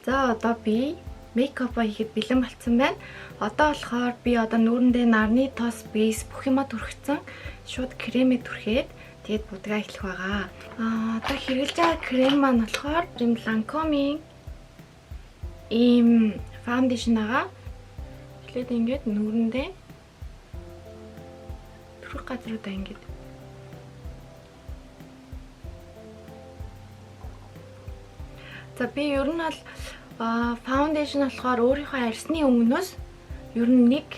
За, одоо би makeup аа хийхэд бэлэн болцсон байна. Одоо болохоор би одоо нүүрэндээ нарны тос, base бүх юма түрхсэн. Шууд кремээ түрхээд, тэгээд будгаа эхлэх байгаа. Одоо хэрэглэж байгаа крем маань болохоор ийм Lancome-ийн ийм foundation байгаа. Эхлээд ингээд нүүрэндээ түрхэх газруудаа ингээд. За, би ер нь бол foundation болохоор өөрийнхөө арьсны өнгөнөөс ер нь нэг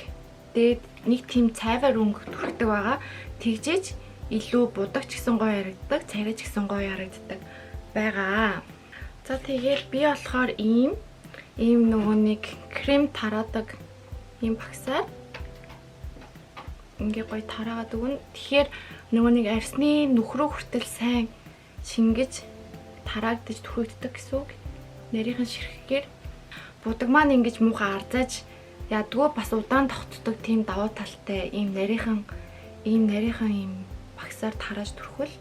дээд нэг тийм цайвар өнгө түрхдэг байгаа. Тэгжээж илүү будагч гэсэн гоё харагддаг, цайваж гэсэн гоё харагддаг байгаа. За, тэгээд би болохоор ийм нөгөө нэг крем тараадаг ийм багсаар ингээ гоё тараагаад өгнө. Тэгэхээр нөгөө нэг арьсны нүх рүү хүртэл сайн шингэж тараагдаж түрхэгддэг гэсэн үг. Нарийнхан ширхгээр будаг маань ингэж муухай арзааж ядгүй, бас удаан тогтдог тийм давуу талтай ийм нарийнхан ийм багсаар тарааж түрхвэл.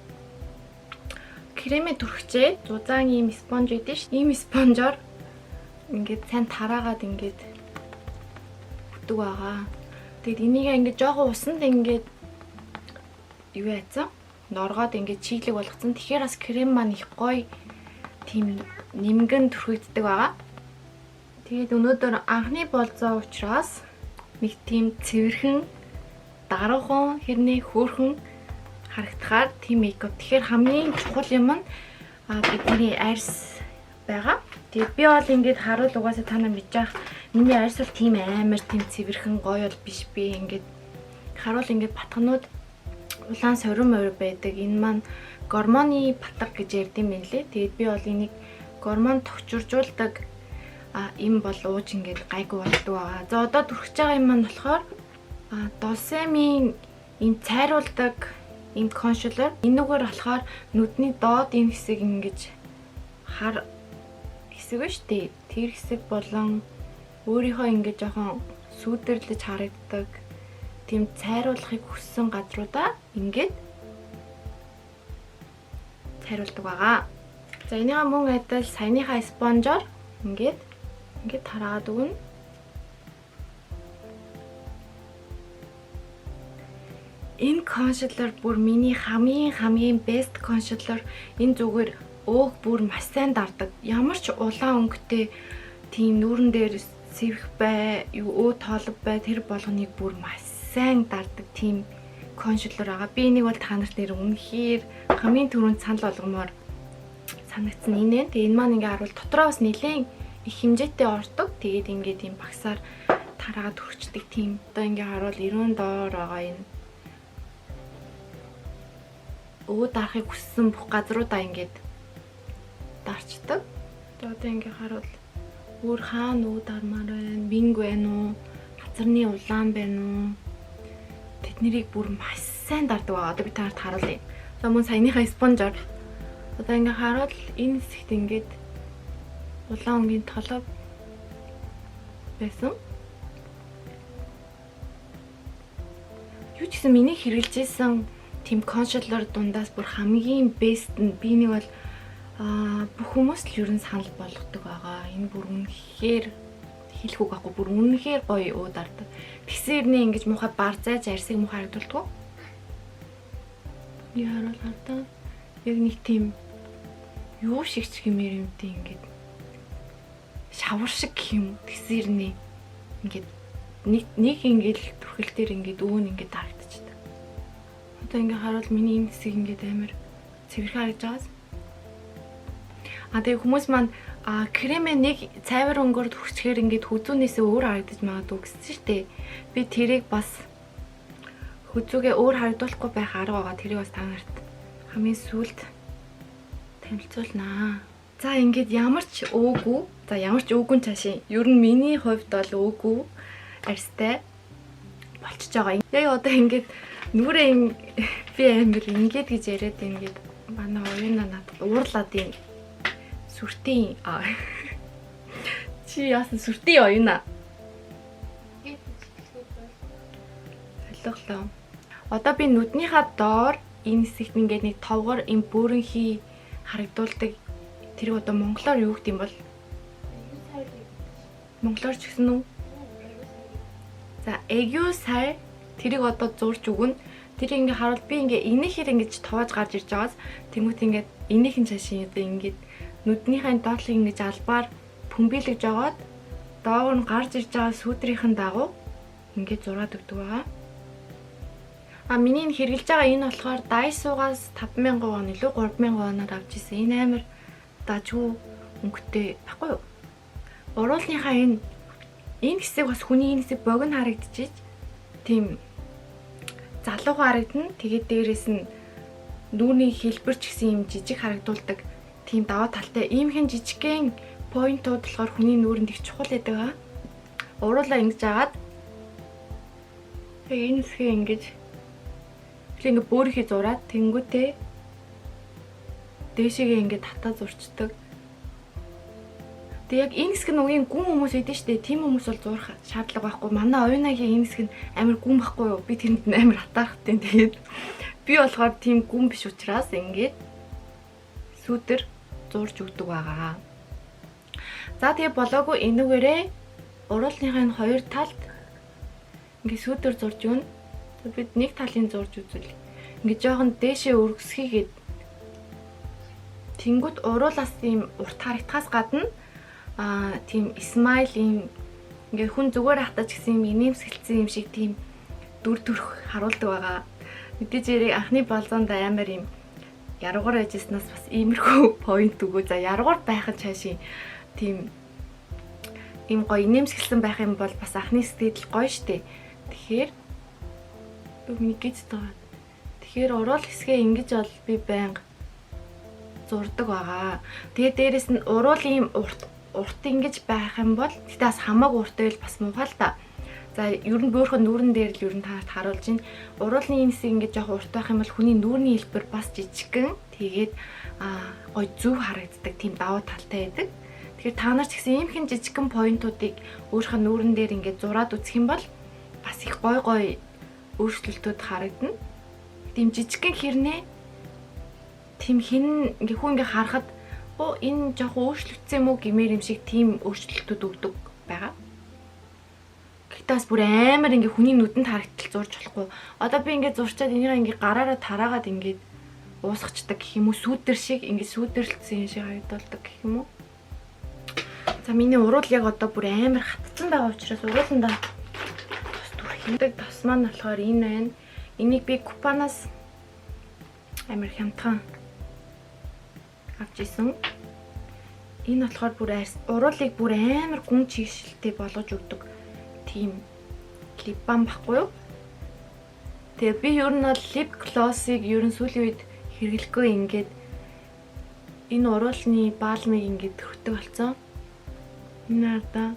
Кремээ түрхчээ зузаан ийм sponge өгдөн ш. Ийм sponge оор ингээд сайн тараагаад ингээд өгдөг байгаа. Тэгээд энийг ингээд жоохон усанд ингээд юу яатсан? Норгоод ингээд чиглэг болгоцсон. Тэгэхээр бас крем маань их гоё тийм нимгэн түрхэгддэг байгаа. Тэгээд өнөөдөр анхны болзоо учраас нэг тийм цэвэрхэн, даруухан, хэрнээ хөөрхөн харагдахаар тийм makeup. Тэгэхээр хамгийн чухал юм нь бидний арьс байгаа. Тэгээд би бол ингээд харуул угаасаа та нар мэдж байгаа. Миний арьс бол тийм амар тийм цэвэрхэн гоё бол биш, би ингээд харуул ингээд батганууд улаан сорин морь байдаг. Энэ маань гормоны батга гэж ярьд юм байна лээ. Тэгээд би бол энийг гормон тохижруулдаг им бол ууж ингээд гайгүй болдог байгаа. За, одоо түрхэж байгаа юм маань болохоор Dolce-ийн ийм цайруулдаг ийм concealer. Энүүгээр болохоор нүдний доод ийм хэсэг ингэж хар хэсэг ба штэ. Тэр хэсэг болон өөрийнхөө ингэж жоохон сүүдэрлэж харагддаг тийм цайруулахыг хүссэн газруудаа ингээд цайруулдаг байгаа. За, энийгээ мөн адил саяныхаа sponge оор ингээд тараагаад өгнө. Энэ concealer бүр миний хамгийн хамгийн best concealer. Энэ зүгээр өөг бүр маш сайн дардаг. Ямар ч улаан өнгөтэй тийм нүүрэн дээр сэвх бай, юу өө тоолов бай, тэр болгоныг бүр маш сайн дардаг тийм concealer байгаа. Би энийг бол та нарт нэр үнэхээр хамгийн түрүүнд санал болгомоор санагдсан энэ. Тэгээ энэ маань ингээ харуул дотроо бас нэлээд их хэмжээтэй ордог. Тэгээд ингээд ийм багсаар тараагаад түрхчихдэг тийм. Одоо ингээ харуул эрүүн доор байгаа энэ өө дарахыг хүссэн бүх газруудаа ингээд дарчдаг. Одоо ингээ харуул өөр хаана өө дармаар байна, бинг байна уу, хазарны улаан байна уу? Тэднэрийг бүр маш сайн дардаг байгаа. Одоо би та нарт харуулъя. За, мөн саяныхаа sponge оор одоо ингээ харуул энэ хэсэгт ингээд улаан өнгийн толгой байсан. Юу ч гэсэн миний хэрэглэжсэн тийм concealer дундаас бүр хамгийн best нь, би нэг бол бүх хүмүүс л ер нь санал болгодог байгаа. Энэ бүр үнэхээр хэлэх үг байхгүй, бүр үнэхээр гоё өө дардаг. Тэгсэн хэрнээ ингэж муухай барзайж арьсыг муухай харагдуулдаг. Яарал хардаа яг нэг тийм юу шиг ч гэмээр юм тийм ингээд шавар шиг гэх юм. Тэгсэн хэрнээ ингээд нэг нэг ингээд түрхэл дээр ингээд өвөн ингээд дарагдчихдаг. Одоо ингээд харуул миний энэ хэсэг ингээд амар цэвэрхэн харагдаж байгаас. Тэгээ хүмүүс маань кремээ нэг цайвар өнгөөр түрхчихээр ингээд хүзүүнээсээ өөр харагдаж магадгүй гэсэн шүү дээ. Би тэрийг бас хүзүүгээ өөр харагдуулахгүй байх арга байгаа. Тэрийг бас та нарт хамгийн сүүлд танилцуулнаа. За, ингээд ямар ч өөгүй. За, ямар ч өөгүй цаашийн. Ер нь миний хувьд бол өөгүй арьстай болчихж байгаа. Яг одоо ингээд нүрээ би амар ингээд гэж яриад ингээд манай оюуна надад уурлаад юм. Сүртийн чи яасан, сүртийн оюуна. Ойлголоо. Одоо би нүднийхаа доор энэ хэсэгт ингээд нэг товгор им бөөрөнхий харагдуулдаг. Тэр одоо монголоор юу гэдэг юм бол? Монголоор ч гэсэн үү? За, 애교살 тэрийг одоо зурж өгнө. Тэрийг ингээ харуул, би ингээ инээхээр ингэж тоож гарч ирж байгаас тэнгуут ингээд инээхэн цаашин одоо ингээд нүднийхээ доотлыг ингэж албаар пүмбилэж жогоод доогуур нь гарч ирж байгаа сүүдрийнхэн дагуу ингээд зураад өгдөг байгаа. А миний энэ хэрэглэж байгаа энэ болохоор Daiso-гаас 5000 вон илүү 3000 воноор авч ирсэн. Энэ амар дажгүй өнгөтэй байхгүй юу? Уруулныхаа энэ хэсэг бас хүний энэ хэсэг богино харагдчихэж, тийм залуухан харагдана. Тэгээд дээрэс нь нүүрний хэлбэр ч гэсэн юм жижиг харагдуулдаг тийм даваа талтай. Иймхэн жижигхэн point ууд болохоор хүний нүүрэнд их чухал байдаг аа. Уруулаа ингэж агаад тэгээ энэ хэсгээ ингэж тэг ингээ бөөрийнхий зураад, тэнгүүтээ дээшээгээ ингээ татаа зурчдаг. Тэг яг энэ хэсэг нь угийн гүн хүмүүс идэв штэ. Тийм хүмүүс бол зурах шаардлага байхгүй. Манай оюунагийн энэ хэсэг нь амар гүн байхгүй юу? Би тэрэнд нь амар атаархтیں۔ Тэгээд би болохоор тийм гүн биш учраас ингээд сүүдэр зурж өгдөг байгаа. За, тэгээ болоогүй энүүгээрээ уруулныхаа энэ хоёр талд ингээд сүүдэр зурж өгнө. Бид нэг талын зурж үзвэл ингээд жоохон дээшээ өргөсгийгээд тэнгүүт уруулаас ийм урт харагдахаас гадна тийм smile ийм ингээд хүн зүгээр хатаж гэсэн юм инээмсэглэсэн юм шиг тийм дүр төрх харуулдаг байгаа. Мэдээж хэрэг анхны болзоонд амар юм яруугаар байжснаас бас иймэрхүү point өгөө. За, яруугаар байх нь цаашийн тийм ийм гоё инээмсэглэсэн байх юм бол бас анхны сэтгэл гоё штэ. Тэгэхээр миний гэж байгаа. Тэгэхээр уруул хэсгээ ингэж бол би байнга зурдаг байгаа. Тэгээ дээрэс нь уруул ийм урт урт ингэж байх юм бол гэтээ бас хамаагүй урт байвал бас муухай л та. За, ер нь бөөрхөн нүүрэн дээр л ер нь таарт харуулж байна. Уруулны энэ хэсэг ингэж жоох урт байх юм бол хүний нүүрний хэлбэр бас жижигхэн, тэгээд гой зөв харагддаг тийм давуу талтай байдаг. Тэгэхээр та нар ч гэсэн иймхэн жижигхэн point уудыг өөрийнхөө нүүрэн дээр ингээд зураад үзэх юм бол бас их гой гой өөрчлөлтүүд харагдана. Тийм жижигхэн хэрнээ тийм хин ингээ хүн ингээ харахад оо, энэ жоох өөрчлөгдсөн юм уу гэмээр юм шиг тийм өөрчлөлтүүд өгдөг байгаа. Гэхдээ бас бүр амар ингээ хүний нүдэнд харагдтал зурж болохгүй. Одоо би ингээ зурчаад энийг ингээ гараараа тараагаад ингээд уусгачдаг гэх юм уу, сүүдэр шиг ингээ сүүдэрлсэн юм шиг харагдуулдаг гэх юм уу. За, миний уруул яг одоо бүр амар хатцсан байгаа учраас урууландаа тос түрхийдэг. Тос маань болохоор энэ байна. Энийг би Coupang-аас амар хямдхан авч исэн. Энэ болохоор бүр уруулыг бүр амар гүн чигшилтэй болгож өгдөг тийм lip balm байхгүй юу? Тэгээ би ер нь бол lip gloss-ыг ер нь сүүлийн үед хэрэглэхгүй, ингээд энэ уруулны balm ыг ингээд түрхдэг болсон. Энэ ардаа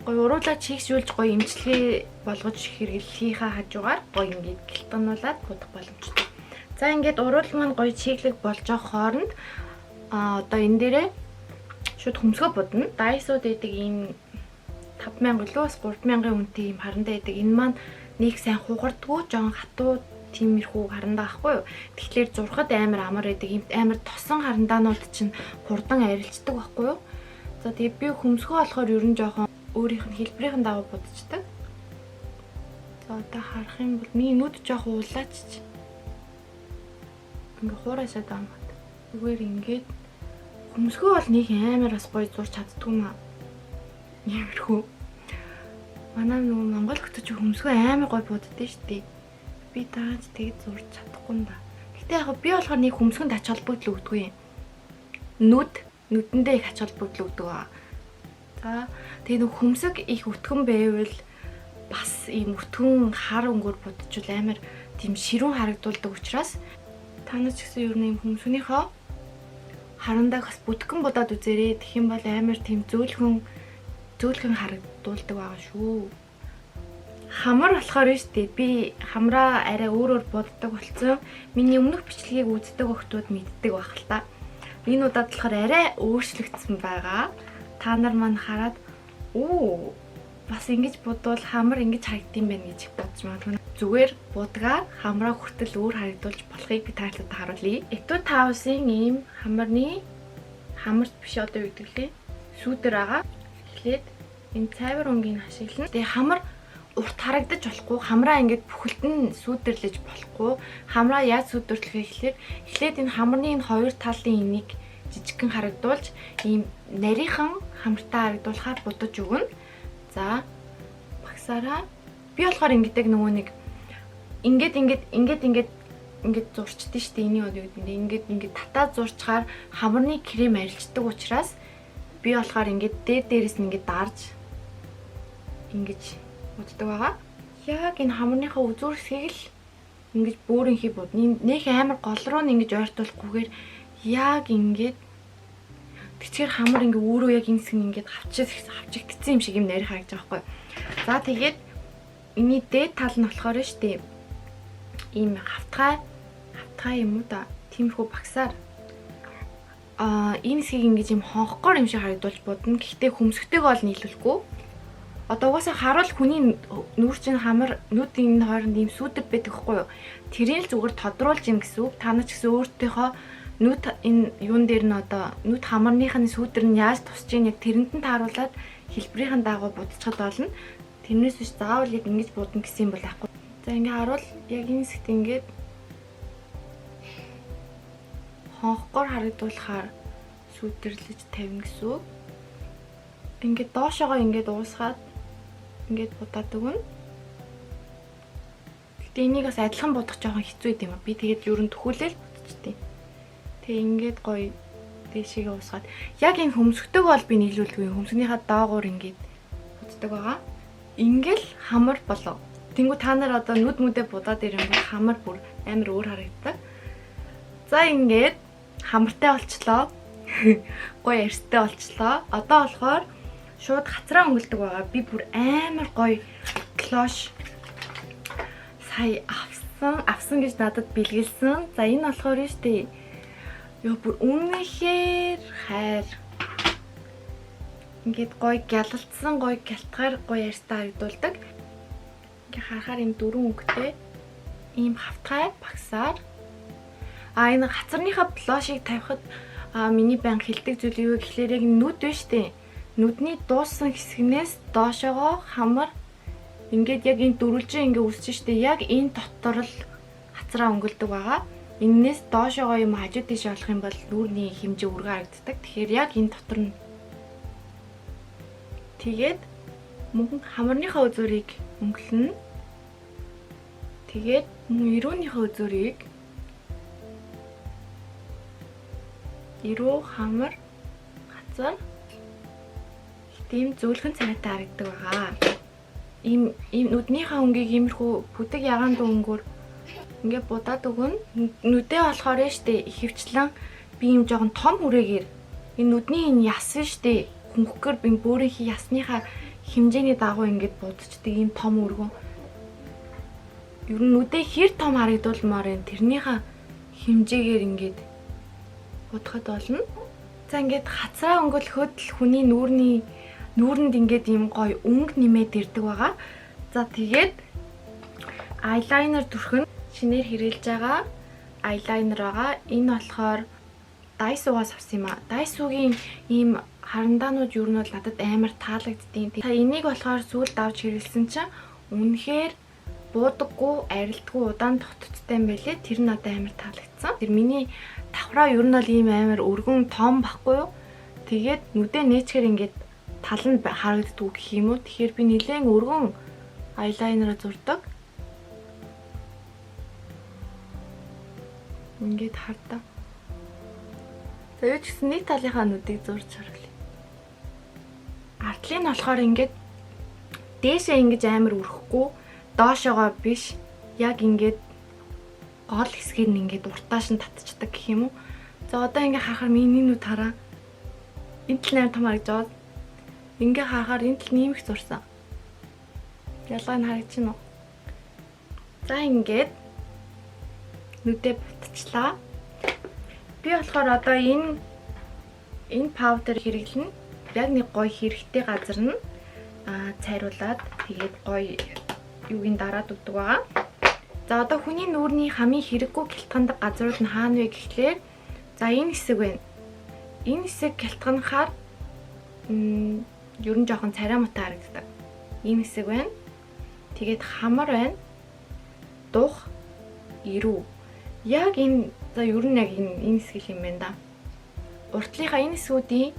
гоё уруулаа чигшүүлж, гоё имчилгээ болгож хэрэглэхийнхаа хажуугаар гоё ингээд гэлтгануулаад будах боломжтой. За, ингээд уруул маань гоё чиглэг болж байгаа хооронд одоо энэ дээрээ шууд хөмсгөө будна. Daiso дэдэг ийм 5000 илүү бас 3000-ын үнэтэй ийм харандаа байдаг. Энэ маань нэг сайн хугардггүй, жоон хатуу тиймэрхүү харандаа ахгүй юу. Тэгэхээр зурхад амар амар байдаг. Ийм амар тосон харандаанууд чинь хурдан арилждаг байхгүй юу. За, тэгээ би хөмсгөө болохоор ер нь жоохон өөрийнх нь хэлбэрийн дагуу будчихдаг. За, одоо харах юм бол миний нүд жоохон улаач ингээ хуурайшаад байгаа юм байна. Зүгээр ингээд хөмсгөө бол нэг амар бас гоё зурч чаддгүй юм аа. Иймэрхүү. Манай нөгөө монгол хөтөч хөмсгөө амар гоё буддээ штэ. Би тааж тэгж зурч чадахгүй юм да. Гэтэ яг би болохоор нэг хөмсгөнд ач холбогдол өгдөггүй юм. Нүдэндээ их ач холбогдол өгдөг аа. За, тэгээ нэг хөмсөг их өтгөн байвал бас ийм өтгөн хар өнгөөр будчвал амар тийм ширүүн харагдуулдаг учраас та нар ч гэсэн ер нь ийм хөмсгнийхөө харандааг бас бүтгэн будаад үзээрэй. Тэгэх юм бол амар тийм зөөлхөн зөөлхөн харагдуулдаг байгаа шүү. Хамар болохоор нь штэ, би хамраа арай өөрөөр буддаг болсон. Миний өмнөх бичлэгийг үздэг охтууд мэддэг байх л та. Энэ удаад болохоор арай өөрчлөгдсөн байгаа. Та нар маань хараад оо, бас ингэж будвал хамар ингэж харагдсан байх гэж бодож магадгүй. Зүгээр будгаар хамраа хүртэл өөр харагдуулж болохыг би таарлаад харуулъя. Etude House-ын ийм хамарны, хамарч биш, одоо юу гэдэг лээ? Сүүдэр байгаа. Эхлээд энэ цайвар өнгийг ашиглана. Тэгээ хамар урт харагдаж болохгүй, хамраа ингээд бүхэлд нь сүүдэрлэж болохгүй. Хамраа яаж сүүдэрлэх вэ гэхлээр эхлээд энэ хамарны энэ хоёр талын энийг жижигхэн харагдуулж, ийм нарийнхан хамартай харагдуулахаар будаж өгнө. За, багсаараа би болохоор ингэдэг, нөгөө нэг ингээд ингээд ингээд ингээд ингээд зурчдээ штэ, эний юу гэдэг нь ингээд ингээд татаа зурчгаар хамарны крем арилждаг учраас би болохоор ингээд дээд дээрээс нь ингээд дарж ингэж буддаг байгаа. Яг энэ хамарныхаа үзүүр хэсгийг л ингэж бөөрөнхий будна. Нэх амар гол руу нь ингэж ойртуулахгүйгээр яг ингээд тэгчээр хамар ингээ өөрөө яг энэ хэсэг нь ингээд хавчигдсан юм шиг юм нарийн харагдаж байгаа байхгүй. За, тэгээд энэний дээд тал нь болохоор штэ ийм хавтгай хавтгай юм уу да. Тиймэрхүү багсаар энэ хэсгийг ингэж юм хонхгоор юм шиг харагдуулж будна. Гэхдээ хөмсгтэйг бол нийлүүлэхгүй. Одоо угаасаа харуул хүний нүүр чинь хамар нүдийн энэ хооронд ийм сүүдэр байдаг хгүй юу? Тэрийг л зүгээр тодруулж юм гэсэн үг. Та нар ч гэсэн өөртөөхөө нүд энэ юун дээр нь одоо нүд хамарных нь сүүдэр нь яаж тусч ийн яг тэрэнд нь тааруулаад хэлбэрийн дагуу будчихад болно. Тэрнээс биш заавал яг ингэж будна гэсэн юм бол байхгүй. За, ингээ харуул яг энэ хэсэгт ингээд хонхгоор харагдуулахаар сүүдэрлэж тавина гэсэн үг. Ингээд доошоогоо ингээд уусгаад ингээд будаад өгнө. Гэтэ энийг бас адилхан будах жоохон хэцүү юм а. Би тэгээд ер нь төхүүлээл будчихдээ. Тэгээ ингээд гоё дээшээгээ уусгаад яг энэ хөмсгдөг бол би нийлүүлдэггүй. Хөмсгнийхаа доогуур ингээд буддаг байгаа. Ингээл хамар болов. Тэнгүү та нар одоо нүд мүдэ будаад ирэнгүүт хамар бүр амар өөр харагддаг. За, ингээд хамартай болчлоо. Гоё арьстай болчлоо. Одоо болохоор шууд хацраа өнгөлдөг байгаа. Би бүр амар гоё blush сая авсан, авсан гэж надад бэлгэлсэн. За, энэ болохоор нь штэ. Йоо, бүр үнэхээр хайр. Ингээд гоё гялалцсан, гоё гялтгаар гоё арьстай харагдуулдаг. Ингээ харахаар ийм дөрвөн өнгөтэй ийм хавтгай багсаар энэ хацарныхаа blush ыг тавихад миний банк хэлдэг зүйл юу гэхлээр яг нүд байна штэ. Нүдний дууссан хэсгнээс доошоогоо хамар ингээд яг энэ дөрвөлжин ингээ үсэж штэ. Яг энэ дотор л хацраа өнгөлдөг байгаа. Эннээс доошоогоо юм хажуу тийш олох юм бол нүүрний хэмжээ өргөн харагддаг. Тэгэхээр яг энэ дотор нь тэгээд мөн хамарныхаа үзүүрийг өнгөлнө. Тэгээд мөн эрүүнийхээ үзүүрийг, эрүү, хамар, хацар тийм зөөлхөн царайтай харагддаг байгаа. Ийм ийм нүднийхээ өнгийг иймэрхүү бүдэг ягаан дүү өнгөөр ингээ будаад өгнө. Нүдээ болохоор штэ ихэвчлэн би ийм жоохон том хүрээгээр энэ нүдний энэ яс штэ хөнгөхгөр би бөөрийнхий ясныхаа хэмжээний дагуу ингээд будчдаг ийм том өргөн. Ер нь нүдээ хэр том харагдуулмаар энэ тэрнийхээ хэмжээгээр ингээд будахад болно. За, ингээд хацраа өнгөлөхөд л хүний нүүрний нүүрэнд ингээд ийм гоё өнгө нэмээд ирдэг байгаа. За, тэгээд eyeliner түрхэн шинээр хэрэглэж байгаа eyeliner байгаа. Энэ болохоор Daiso-гаас авсан юм а. Daiso-гийн ийм харандаанууд юу нь бол надад амар таалагддیں۔ Та энийг болохоор сүүлд авч хэрэглэсэн чинь үнэхээр буудаггүй, арилдаггүй, удаан тогтцтой юм байлээ. Тэр нь надад амар таалагдсан. Тэр миний давхраа ер нь бол ийм амар өргөн том баггүй юу? Тэгээд нүдээ нээчгээр ингээд тал нь харагддаггүй гэх юм уу. Тэгэхээр би нэлээд өргөн eyeliner зурдаг. Ингээд хардаа. За, юу ч гэсэн нэг талынхаа нүдийг зурж харуулъя. Артлын нь болохоор ингээд дээшээ ингэж амар өрөхгүй, доошоогоо биш, яг ингээд гол хэсгээр нь ингээд уртааш нь татчихдаг гэх юм уу. За, одоо ингээ харахаар миний нүд хараа. Энэ тал амар том харагдаж байгаа. Ингээ харахаар энэ тал нэмэх зурсан. Ялгаа нь харагдаж байна уу? За, ингээд нүдээ будчихлаа. Би болохоор одоо энэ powder хэрэглэнэ. Яг нэг гоё хэрэгтэй газар нь цайруулад тэгээд гоё юугийн дараад өгдөг байгаа. За, одоо хүний нүүрний хамгийн хэрэггүй гялтгандаг газрууд нь хаана вэ гэхлээр за энэ хэсэг байна. Энэ хэсэг гялтганахаар Ер нь жоохон царай муутай харагддаг. Ийм хэсэг байна. Тэгээд хамар байна. Дух, ирүү. Яг энэ за ер нь яг энэ хэсэг юм байна да. Уртлынхаа энэ хэсгүүдийн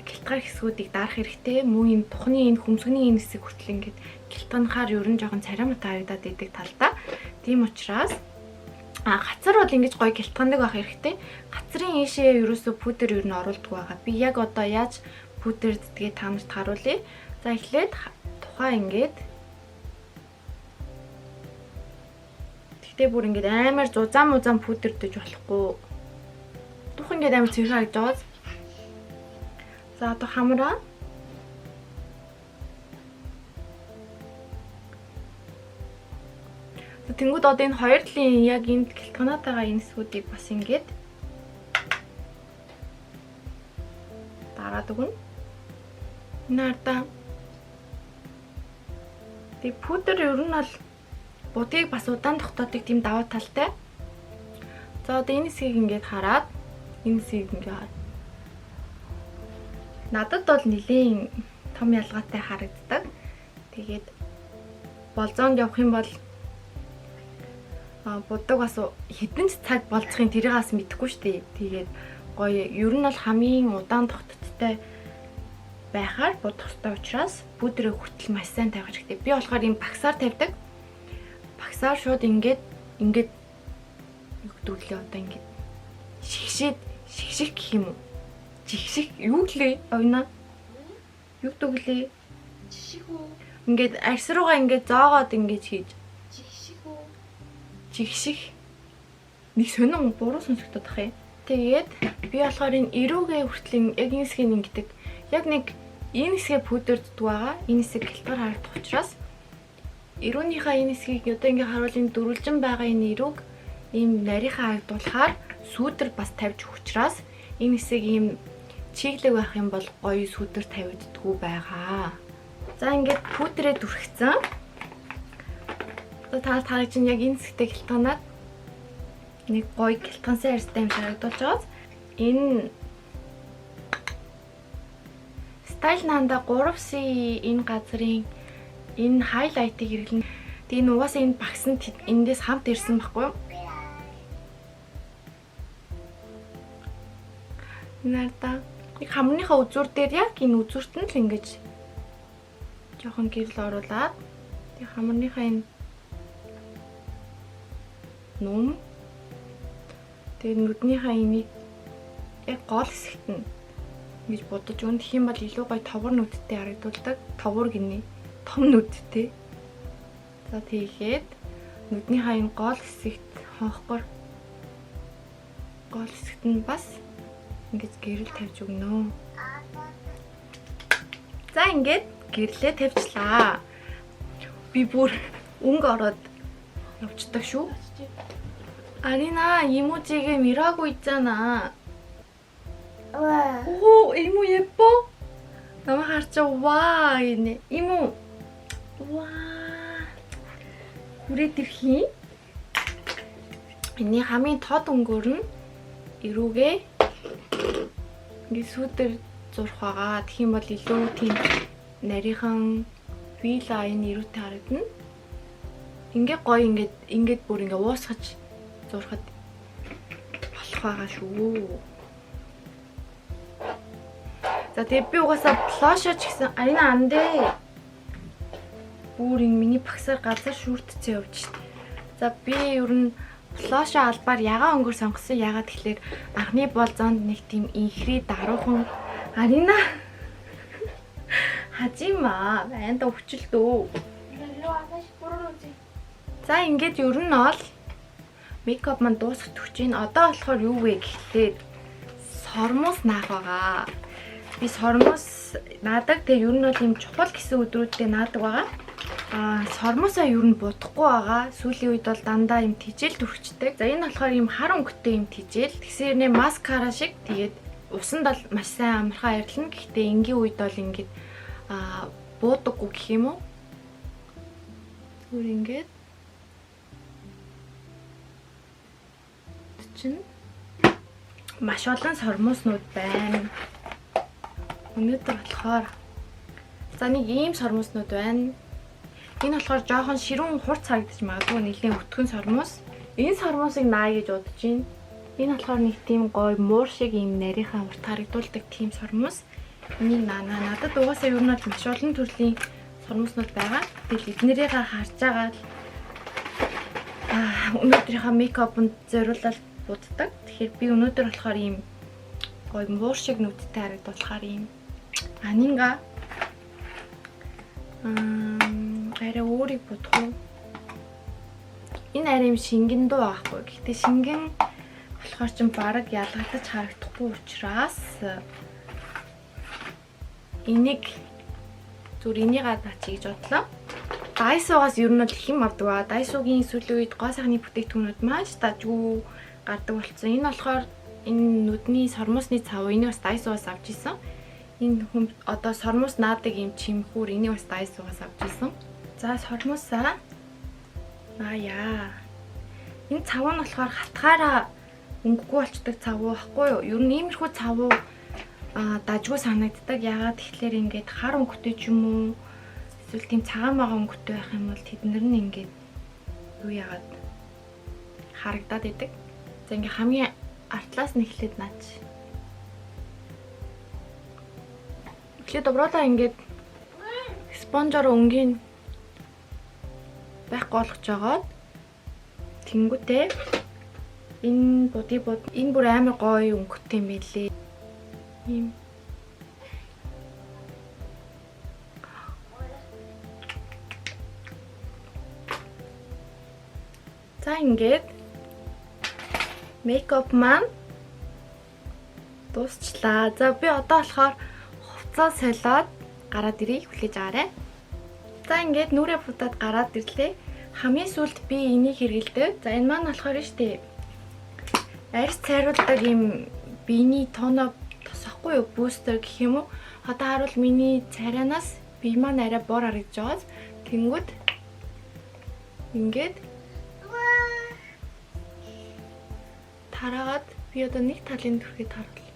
гэлтгар хэсгүүдийг дарах хэрэгтэй. Мөн энэ тухны энэ хөмсгний энэ хэсэг хүртэл ингээд гэлтганахаар ер нь жоохон царай муутай харагдаад идэг талдаа. Тийм учраас гацар бол ингэж гоё гэлтгандаг байх хэрэгтэй. Гацрын ийшээ ерөөсөө пудр ер нь оруулдаг байгаа. Би яг одоо яаж пудр ддгээ та нарт харуулъя. За эхлээд тухай ингээд тэгтээ бүр ингээд амар зузаан музаан пудрдэж болохгүй. Тух ингээд амар цэвэр харагдаж байгаа. За одоо хамраа. Тэнгүүд одоо энэ хоёр талын яг энд гэлтганаатайгаа энэ хэсгүүдийг бас ингээд дараад өгнө. Энэ ардаа. Тэг пудр ер нь бол будгийг бас удаан тогтоодог тийм даваа талтай. За одоо энэ хэсгийг ингээд хараад энэ хэсгийг ингээд надад бол нэлээн том ялгаатай харагддаг. Тэгээд болзоонд явах юм бол будаг бас хэдэн ч цаг болцохын тэрийг бас мэдэхгүй шүү дээ. Тэгээд гоё ер нь бол хамгийн удаан тогтцтой байхаар будах ёстой учраас пудрыг хүртэл маш сайн тавих хэрэгтэй. Би болохоор ийм багсаар тавьдаг. Багсаар шууд ингээд ингээд юу гэдэг лээ одоо ингээд шигшээд шигших гэх юм уу? Жигших юу гэлээ? Оюна. Юу гэдэг лээ? Жиших үү? Ингээд арьс руугаа ингээд зоогоод ингээд хийж Жигших үү? жигших нэг сонин буруу сонсогдоод тах юм. Тэгээд би болохоор энэ эрүүгээ хүртэл яг энэ хэсгийг ингэдэг. Яг нэг энэ хэсгээ пудрддаг байгаа. Энэ хэсэг гэлтгар харагдах учраас эрүүнийхээ энэ хэсгийг одоо ингээ харуул энэ дөрвөлжин байгаа энэ эрүүг ийм нарийнхаа харагдуулахаар сүүдэр бас тавьж өгөх учраас энэ хэсэг ийм чиглэг байх юм бол гоё сүүдэр тавигддаггүй байгаа. За ингээд пудрээ түрхсэн. Одоо та тарыг чинь яг энэ хэсэгтээ гэлтганаад нэг гоё гэлтгансан арьстай юм харагдуулж байгаа. Энэ Style Nanda 3C энэ газрын энэ хайлайтыг хэрэглэнэ. Тэгээ энэ угаасаа энэ багс нь эндээс хамт ирсэн байхгүй юу? Нарда. Нэг хамрынхаа үзүүр дээр яг энэ үзүүрт нь л ингэж жоохон гэрэл оруулаад тэг хамрынхаа энэ нум тэгээ нүднийхээ энийг яг гол хэсэгт нь ингэж будаж өгнө. Тэгэх юм бол илүү гоё товгор нүдтэй харагдуулдаг. Товгор гинэ. Том нүдтэй. За тэгээд нүднийхээ энэ гол хэсэгт хонхгор гол хэсэгт нь бас ингэж гэрэл тавьж өгнө. За ингээд гэрлээ тавьчлаа. Би бүр өнгө ороод явцдаг шүү. 아리나 이모 지금 일하고 있잖아. 와. 오 이모 예뻐? 너무 харчаа 와 гинэ. 이모 와 хүрээд ирэх юм. Энийн хамгийн тод өнгөөр нь эрүүгээ ингээд сүүдэр зурх байгаа. Тэгэх юм бол илүү тийм нарийнхан вила энэ эрүүтэй харагдана. Ингээ гоё ингээд ингээд бүр ингээ уусгаж зурхад болох байгаа шүү. За тэгээ би угаасаа blush оо ч гэсэн Арина андэ. Бүр энэ миний багсаар газар шүүртцээ явж шít. За би ер нь blush оо албаар ягаан өнгөөр сонгосон. Ягаад тэгэхээр анхны болзоонд нэг тийм инхри даруухан Арина 하지마. 안다 өвчлөлтөө. 일로 와서 보러 오지. За ингээд ер нь бол makeup маань дуусах төгч байна. Одоо болохоор юу вэ гэхлээр сормуус наах байгаа. Би сормуус наадаг. Тэгээ ер нь бол ийм чухал гэсэн өдрүүдэд наадаг байгаа. Сормуусаа ер нь будахгүй байгаа. Сүүлийн үед бол дандаа ийм тэжээл түрхчдэг. За энэ болохоор ийм хар өнгөтэй ийм тэжээл. Тэгсээр нэ маскара шиг тэгээд усанд бол маш сайн амархан арилна. Гэхдээ энгийн үед бол ингээд буудаггүй гэх юм уу? Зүгээр ингээд чинь маш олон сормууснууд байна. Өнөөдөр болохоор за нэг ийм сормууснууд байна. Энэ болохоор жоохон ширүүн хурц харагдаж магадгүй, нэлээд өтгөн сормуус. Энэ сормуусыг наая гэж бодож байна. Энэ болохоор нэг тийм гоё муур шиг ийм нарийнхаа урт харагдуулдаг тийм сормуус. Энийг наана. Надад угаасаа ер нь бол маш олон төрлийн сормууснууд байгаа. Тэгэл эднэрийг харж байгаа л өнөөдрийнхөө makeup-нд зориулаад буддаг. Тэгэхээр би өнөөдөр болохоор ийм гоё муур шиг нүдтэй харагдуулахаар ийм анинга арай өөрийг будах уу? Энэ арай юм шингэн дуу байхгүй. Гэхдээ шингэн болохоор ч бараг ялгагдаж харагдахгүй учраас энийг зүгээр энийг наачих гэж бодлоо. Daiso-гаас ер нь бол их юм авдаг ба. Daiso-гийн сүүлийн үед гоо сайхны бүтээгдэхүүнүүд маш дажгүй гардаг болсон. Энэ болохоор энэ нүдний сормуусны цав, энийг бас Daiso-гаас авч исэн. Энэ хүм одоо сормуус наадаг юм чимхүүр, энийг бас Daiso-гаас авч исэн. За, сормуусаа наая. Энэ цав нь болохоор хатгаараа өнгөгүй болчдөг цав байхгүй юу? Ер нь иймэрхүү цав дажгүй санагддаг. Яагаад тэгэхээр ингээд хар өнгөтэй ч юм уу эсвэл тийм цагаан байгаа өнгөтэй байх юм бол тэднэр нь ингээд юу яагаад харагдаад идэг. За, ингээ хамгийн артлаас нь эхлээд наач. Эхлээд доброолаа ингээд sponge-оор өнгийн байхгүй болгож жагаад тэнгүүтээ энэ буди буд энэ бүр амар гоё өнгөтэй юм байлээ. Ийм. За, ингээд makeup маань дуусчлаа. За, би одоо болохоор хувцас солиод гараад ирье, хүлээж аваарай. За, ингээд нүрээ будаад гараад ирлээ. Хамгийн сүүлд би энийг хэрэглэдэг. За, энэ маань болохоор штэ арьс цайруулдаг юм, биений tone up тосохгүй юу, booster гэх юм уу. Одоо харуул миний царайнаас бие маань арай бор харагдаж байгаас тэнгүүд ингээд тараагаад би одоо нэг талын төрхөд харуул.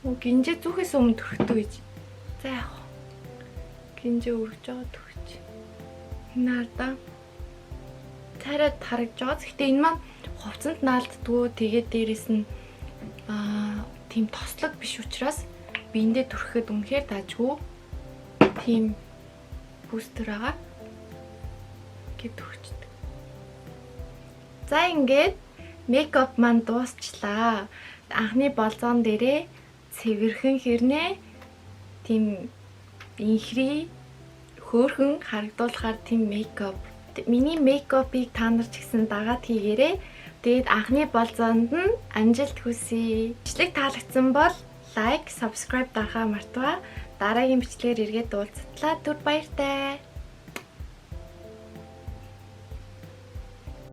Оо, гинжээ зүүхээс өмнө төрхдөг гэж. За, яг гинжээ өргөж байгаа төрч. Энэ хардаа царайд харагдаж байгаа. Гэхдээ энэ маань хувцсанд наалддаггүй. Тэгээд дээрэс нь тийм тослог биш учраас биендээ түрхэхэд үнэхээр дажгүй тийм booster байгаа. Ингээд түрхчихдэг. За, ингээд makeup маань дуусчлаа. Анхны болзоон дээрээ цэвэрхэн хэрнээ тийм инхри хөөхөн харагдуулахаар тийм makeup. Миний makeup-ыг та нар ч гэсэн дагаад хийгээрэй. Тэгээд анхны болзоонд нь амжилт хүсье. Бичлэг таалагдсан бол like, subscribe дарахаа мартаваа. Дараагийн бичлэгээр эргээд уулзтлаа. Түр баяртай.